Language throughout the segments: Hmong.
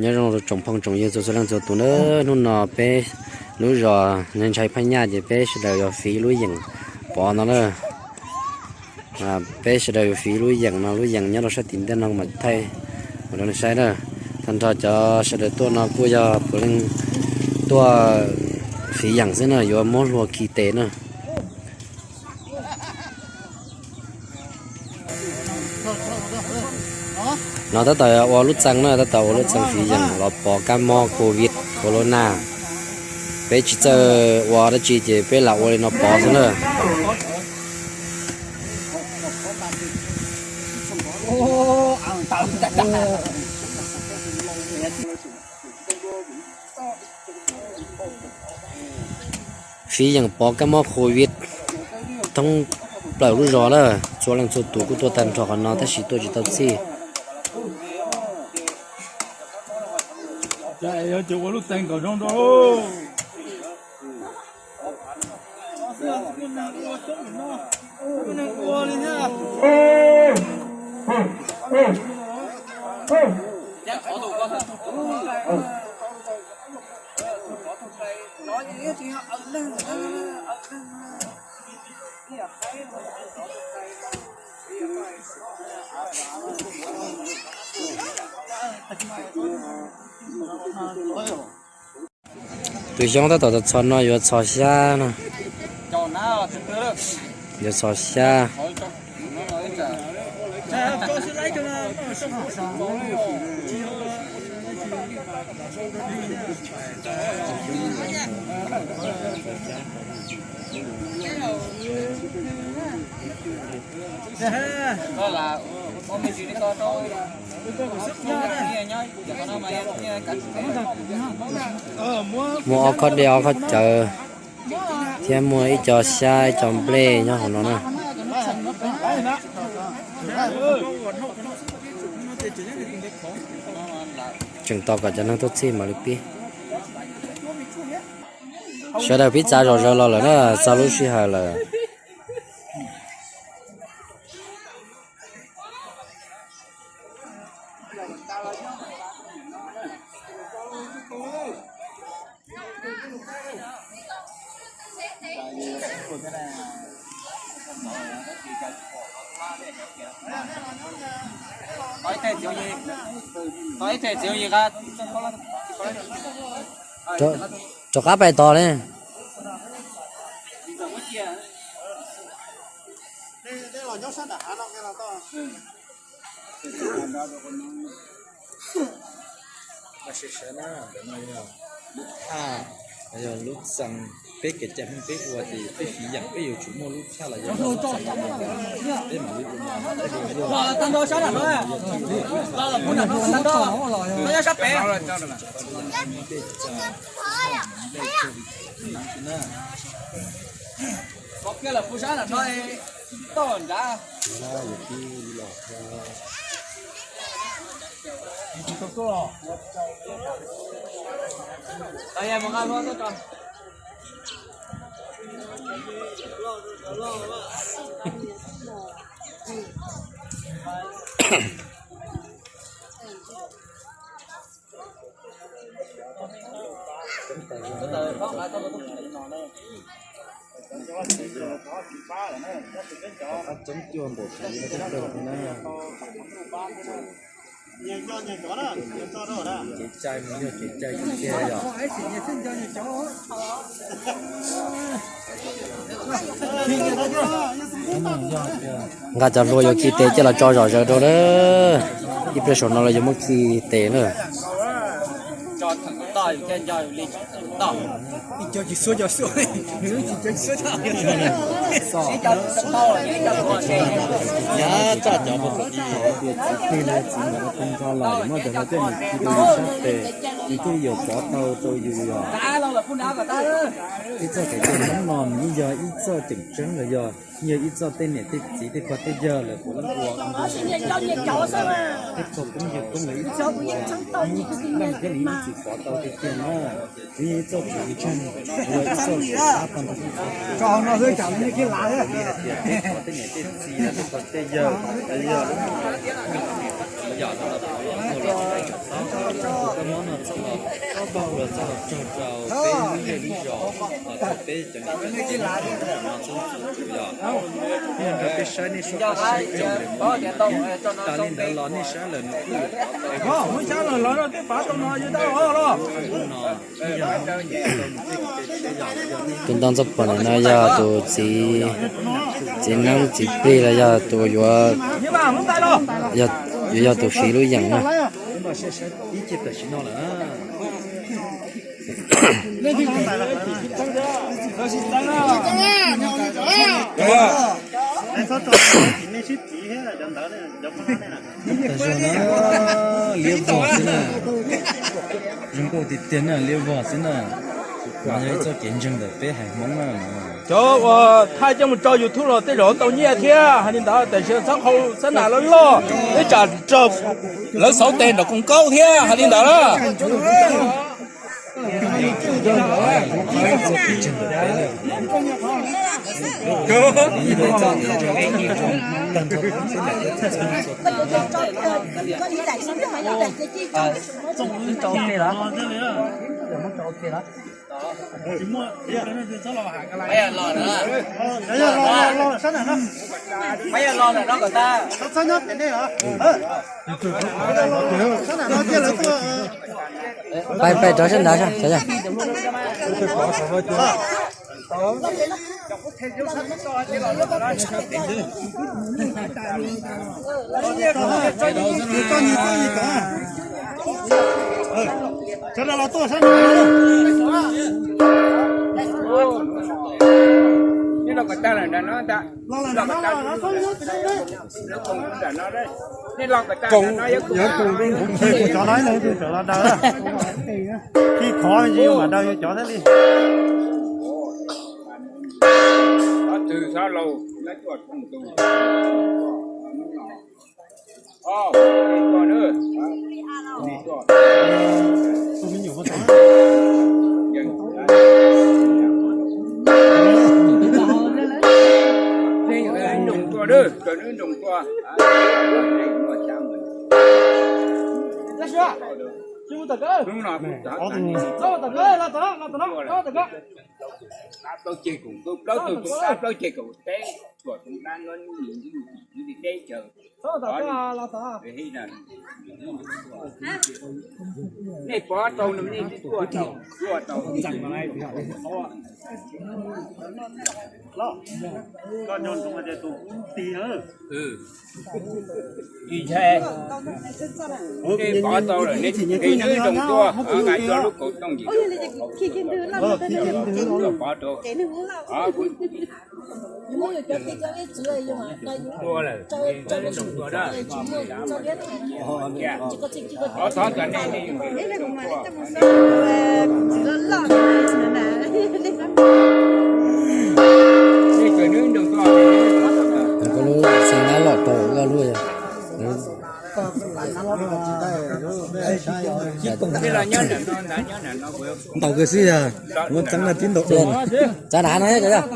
Nyob zoo tsoom phooj tsoom ywg txhua txhua leej txhua tus na, hnub no peb lub zos ntshai phaj nyaj ces peb sawv daws yuav fiv lub yeem pov no na. Peb sawv daws yuav fiv lub yeem no, lub yeem nyob rau sab tim ntej no mas thaij ua rau nej saib na. Tag nrho cov sawv daws tuaj no kuj yog puav leej tuaj fiv yeem xwb na, yuav muab hlua khi tes na. No tab tom ua lub txee na, tab tom ua lub txee fiv yeem los pov kab mob covid corona. Peb tsis txawj ua dab tsi ces peb lam ua li no pov xwb na. Fiv yeem pov kab mob covid thoob plaws lub zos na, txhua leej txhua tus kuj tuaj tag nrho qhov no tab sis tuaj tsis tau txhij. Tus xyoob tab tom txhos no yuav txhos xyab no. Yuav txhos xyab. Muaj ob khob dej ob khob cawv thiab muaj ib co xyab ib co nplej nyob hauv no na. Tseem tos kom cov neeg tuaj txhij mam li pib. Sawv daws pib txav zom zaws los lawm na, txog lub sij hawm lawm. Rov qab pais tod ne. Sawv daws na, ntawm no yog lub thaj, yog lub txee, peb kev cai Hmoob peb ua ces peb fiv yeem peb yuav tsum muaj lub thaj los yog lub txee, peb mam li ua no, peb ua yog, yog tij, peb txee, na. Rov qab tseeb cuag npaum thaum ub na. Kev cai mas yog kev cai tiag tiag yom. Nqa cov hlua yuav khi tes coj los tso zom zaws rau na. Ib pliag saum no los yuav muab khi tes na. Txiv tij no tag nrho los yuav muab cov hlua coj mus khi rau yus sab tes, nws thiaj li yuav pov tau rau yus yom. Ib txoj kev cai Hmoob no nws yeej yog ib txoj tseem tseeb los yog, yog ib txoj tej niam tej txiv tej pog tej yawg lawv puav leej ua, tej pog koob yawg koob lawv ib txwm ua, leej thiaj li ib txwm pov tau tiag tiag na. Nws yog ib txoj kev ntseeg, yog ib txoj kev pab tag nrho, peb pog tej niam tej txiv los tej pog tej yawg los yog, los Yog no los kuv los muaj los txog koj mob no txoj los, koj mob los txoj los raug rau peb lub zej lub zos, los rau peb cov niam cov txiv no txhua tus yog, nej nrog peb saib, nej saib, saib tsoom lawm, tas li ntawd los nej saib lawm nws kuj, muab xyab lawm los rau tej pav tau no yog dab os los no. Tus ntoo txoj phuam ntawm no yog tus txiv, txiv neeb txiv plig los yog tus yuav, yuav yog tus siv lub yeem na. Zoo nkauj tiag tiag na, liab vog xwb na, zoo nkauj tiag tiag na, liab vog xwb na. Mas yog ib txoj kev ntseeg ntawm peb haiv Hmoob na. Cov uas thaij coj mus tso YouTube los tej zaum tau nyiaj thiab hais li ntawd, tiam sis txhob qhau xab nas loj loj, ib tsam raug lawv xauv tes nram koom kaub thiab hais li ntawd na. Pais, pais rov sab nrad, sab yog. Koom, yog koom rau kuv khi kuv cov no, kuv cov los daws, khi khov mas daws yus cov thiab li. Plaub ceg kaum, plaub ceg kaum teb, tuam tus dab no, nej pov tau no nej tuaj tau, tuaj tau. Ntshai, nej pov tau lawm, nej nrog nws tuaj, nqa cov lub kaus tooj yim, pov rau. Koj lub xeev nab loj rau koj lub. Ntaus kawg xwb yog, muab txeeb na tib ntaus. Txav nav no cov yog.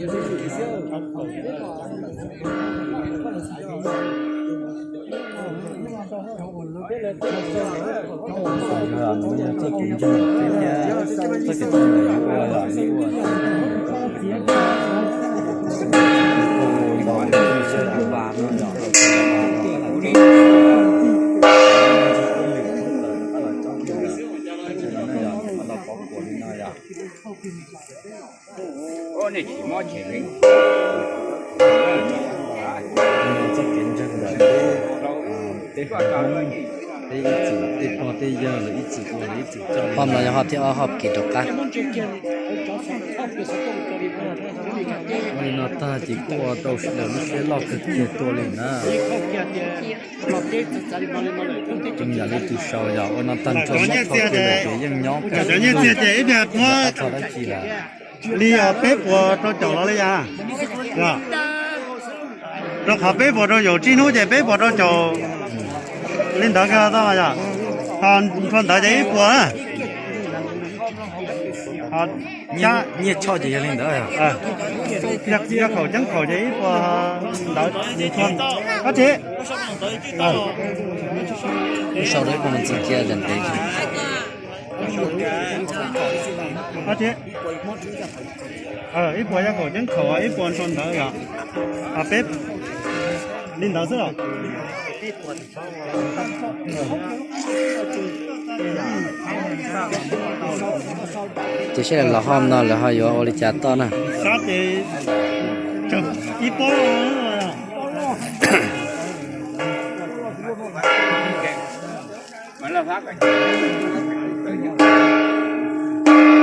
Txoj kev ntseeg ntawm peb, peb ib txwm, tej pog tej yawg lawv ib txwm ua, ib txwm coj. Hom no yog hom thib ob, hom kis rov qab. Ua li no tag ces kuj ua rau sawv daws lub siab loj kawg kiag tuaj li na. Zoo yam li tus sau yog ua no tag nrho muab txhoj kiag lawm ces yeej nyob kawg, tsis muab dab tsi lawm. Li os, peb puas rau caum los li yog? Rau qhov peb puas rau caum tsib hnub ces peb puas rau caum li ntawd kiag los tau yog? Ho nrho ntawd ces ib puas na. Nyiaj choj ces yog li ntawd. Yog khaum ceeb khaum ces ib puas ntawd. Ab tsi, lub sau rau ib puas mus txog cia zam ntev. Ab tsi, ib puas yog khaum ceeb khaum, ib puas nrho ntawd yog? Peb li ntawd xwb los? Ces seb lawv los hom no lawv ho yuav ua li cas toj na. Sab ces ib pob.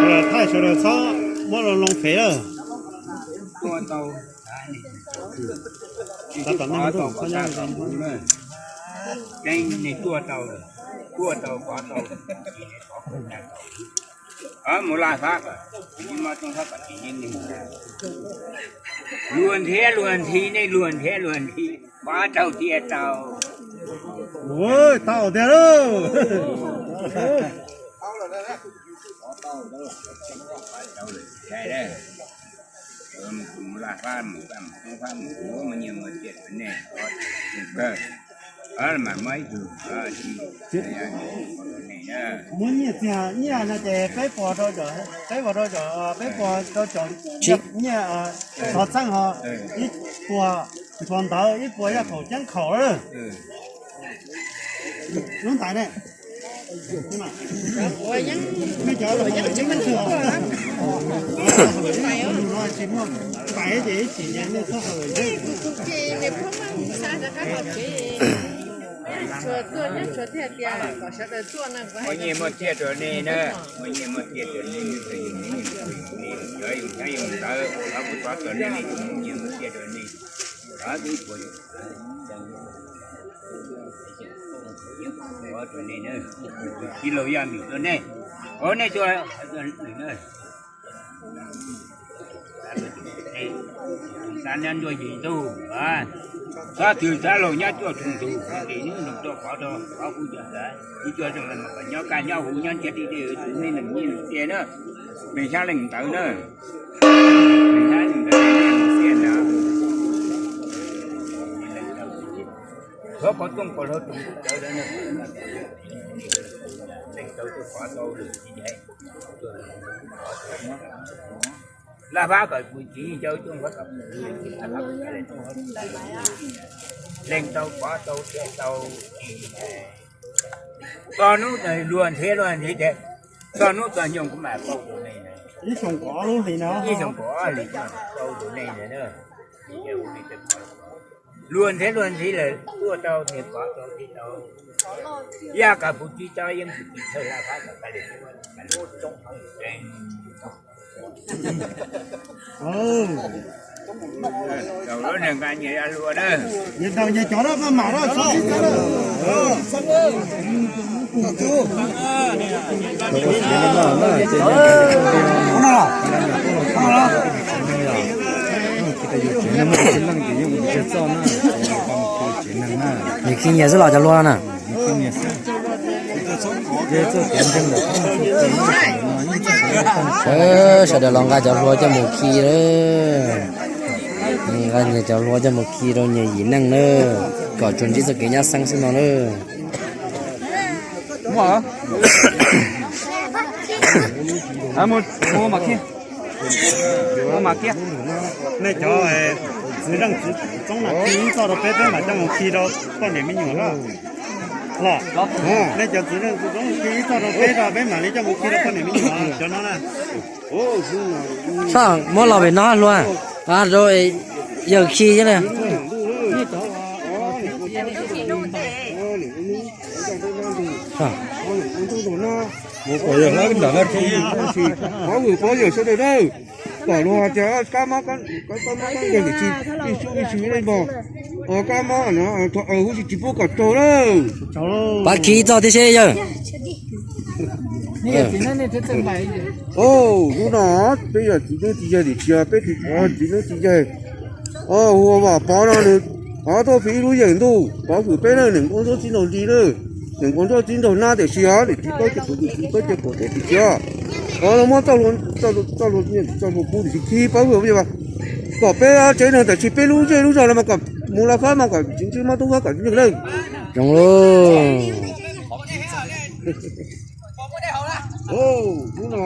Sawv daws thaij, sawv daws txhob muab loo loo fev lawm. Tuaj tau, txhob nyob. Keeb nej tuaj tau, tuaj tau pov tau, mus laj fab kom, luag nrhiav luag nthi, nej luag nrhiav luag nthi, pov tau thiaj tau. Tau tiag lauj. Mus laj fab mus, mus laj fab mus, muaj nyiaj muaj txiaj rau nej, kawg. Mas muab ib tug, muab nyiaj txiag, nyiaj no ces peb puas rau, peb puas rau, peb puas rau caum nyiaj xov txheej ho, ib puas nrho ntawd, ib puas yog khaum ceeb khaum lawm. Lub ntais ne, Muaj nyiaj muaj txiaj rau nej na, muaj nyiaj muaj txiaj rau nej, nej yug nyob yug ntawd, kuv pov tau nej, nej muaj nyiaj muaj txiaj rau nej. Ib laug yaj mim rau nej, nej tuaj, xav nyob nruab yim ntug, xav twg xav laug nyob cuaj tug ntug, ces nyob nrog tuaj pov rau, pov kuv cov ntawd, ib cuaj tug mas kom nyob kaj nyob huv nyob ntiaj teb, tus nej leej nyiaj leej txiaj na, mej xyab leej ntawd na, mej xyab leej ntawd, nyiaj leej txiaj ntawd. Thov pov tooj pov hlau tus tawv, leej tau tuaj pov tau lwm tsis ncaim. Laj fab kom kuv txiv ncau coob, leej tau pov tau thiaj tau. Txog hnub luag nrhiav luag nrhiav tias txog hnub txog xyoo kuv mam pauj rau nej, ib xyoo kaum ob hlis kuv mam pauj rau nej ntag na. Luag nrhiav luag nrhiav lawm tuaj tau nrhiav pov tau thiaj tau. Yaj kom kuv txiv tau yeej kuv txiv thawj Laj fab kom pab li. Nyias ntaus nyias cov na, maj mam na, txhob sib txawv na. Nws khib nyias xwb los cov luag na. Sawv daws los nqa cov hlua coj mus khi lawm. Nqa nyias cov hlua coj mus khi rau nyias yim neej na, kom tsuas ntsib txoj kev nyab xeeb xwb no na. Nej cov txiv zeej txiv txoob no khi ib txoj rau peb, peb mam coj mus khi rau poj niam me nyuam na. Los, nej cov txiv zeej txiv txoob khi ib txoj rau peb, peb mam li coj mus khi rau poj niam me nyuam cov no na. Soj, muab los pem no hlua, rau yawg khi thiab na. Pov hwm pov yawm sawv daws na, kom luag hais tias kab mob kab mob kab yawg tsis ib sub ib sub li npog, kab mob no huv si tsis pub kom raug lawm. Pab khi ib txoj thiab seb yawg. Hnub no peb yog txiv neeb txiv yaig tim tsis, peb txiv neeb txiv yaig hu ua Vam Pov no nws, o, tuaj fi ib lub yeem ntuj, pov hwm peb na, niam nkauj ntsuab txib nraug li na, niam nkauj ntsuab txib nraug nab tiam sis os niam txiv plaub ceg pum, niam txiv plaub ceg pum teb tim tsis os. O, muab txoj hlua pub tiam sis khi pov hwm kom peb tsev neeg tam sim peb lub zej lub zog no mas kom mus los fab mas kom tsis ntsib mob tub fab kom tsis ntsib lawm. Zoo lauj. Hnub no